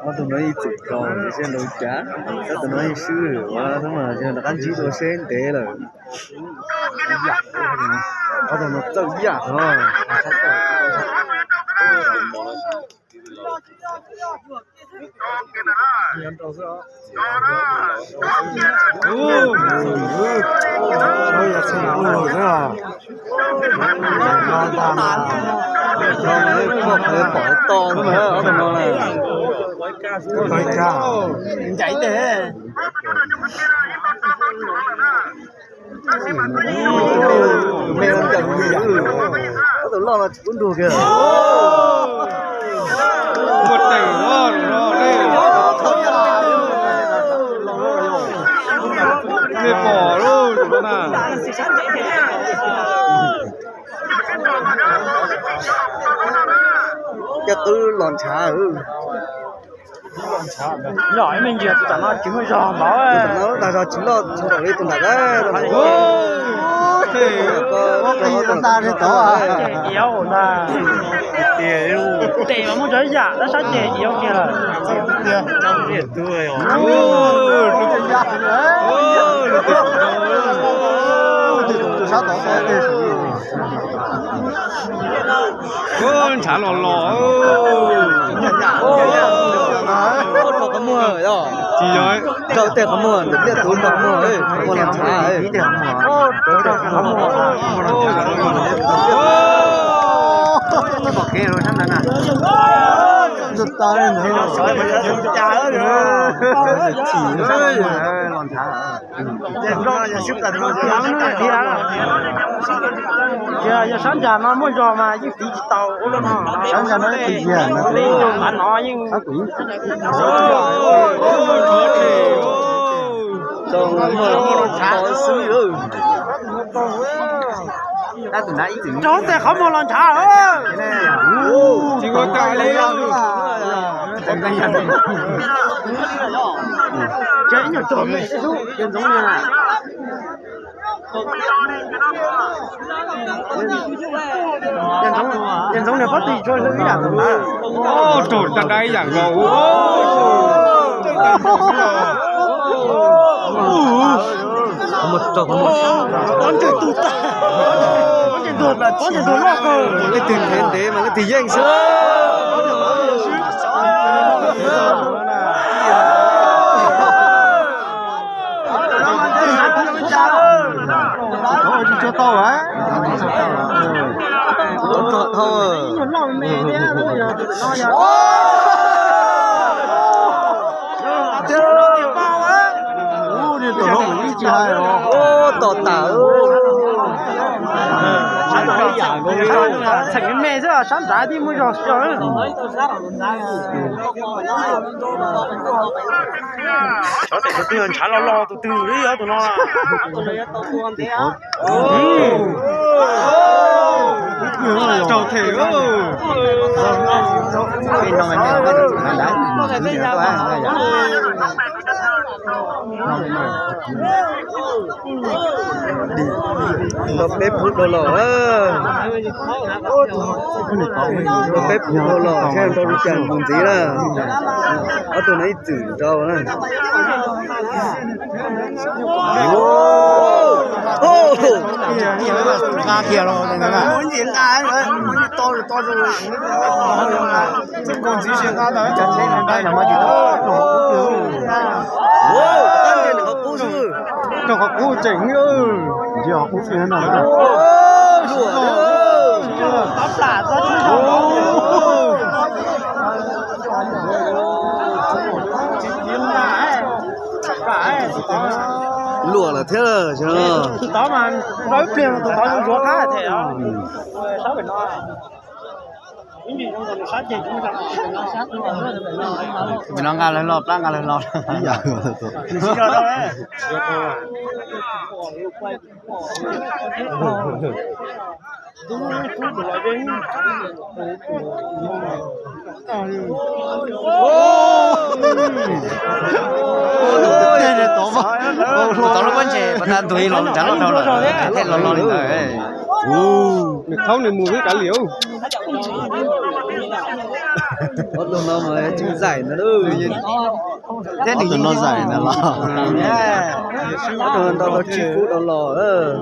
Ob tug no ib txwm rau seb nrau cas, tab tus no ib swb ua tab mas yog rov qab ntsib dua seb ntev lawm. Ob tug no txawj yam no. Tus loj no tsis pub nrug kiag. Pom lub na. Coj tub los ntshav. Nyom ib me ntsis tus tam no tsis muaj zog npaum. Tus tam no lub dag zog tsis loj tsis npaum li tus nram dab. Ces iaub ntag. Tes mas muaj zog ib yam, tab sab ces iaub kiag lawm. Ntshav los los. Tsis yog, rau tej qhov muag ntawm liaj tus rau qhov muag, qhov muag los ntshav. Los ntshav. Tias yog sab ntsag no muaj zog mas yeej tiv tsis tau ua lub no. Sab ntsag no tiv tiag, li no yeej. Rau tej qhov muag los ntshav. Ces ntxoov niag pob tw tso hlw ib yam tus na. Raug tag dab ib yam nkaus. Pob ntseg tu tag. Pob ntseg ntuag, pob ntseg ntuag loj kawg. Leej twg ntev ntev mas leej twg yeej xwb. Tom tas. Txheem me me xwb, sab nrad tib muaj zog. Xyov tus twg ntshav los los tus twg li ob tug no. Raug them. Tau peb phuv dhau los. Tau peb phuv dhau los, seb nrau li cas mus ntxiv na. Ob tug no ib txwm nrau na. Rau qhov qub tseem, ntsia qhov qub no. Luam lawm thiab. Tus tod mas rau ib pliag tus tod zuav qab them os. Vim no nqa lawv los, plab nqa lawv los. Tus tod lub pob ntseg pas tas ntug los ntshav loj dhau lawm, tej los los li ntawd. Nws thaub nws mus xwb kav liam. Ob tug no mas tseem zaim ntawd. Ob tug no zaim ntawd los. Ob tug no tau tsib pub tau los.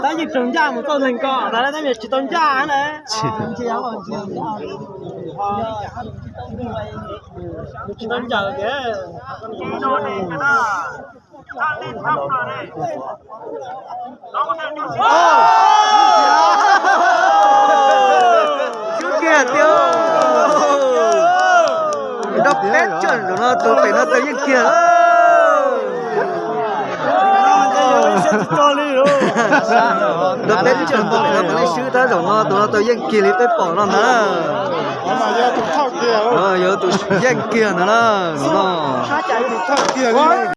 Tab yeej raug ncaj mus txoj neeg ko ntag, tab sis tsis tau ncaj na. Tsis tau ncaj tiag. Swb kiag tiag. Nrau peb tsawm zaum no tus pem no tau yeej kiag. Nrau peb tsawm tus pem no tau yeej swb, tab zaum no tus no tau yeej kiag li peb pom no ntag. Yog tus yeej kiag ntag na, zaum no.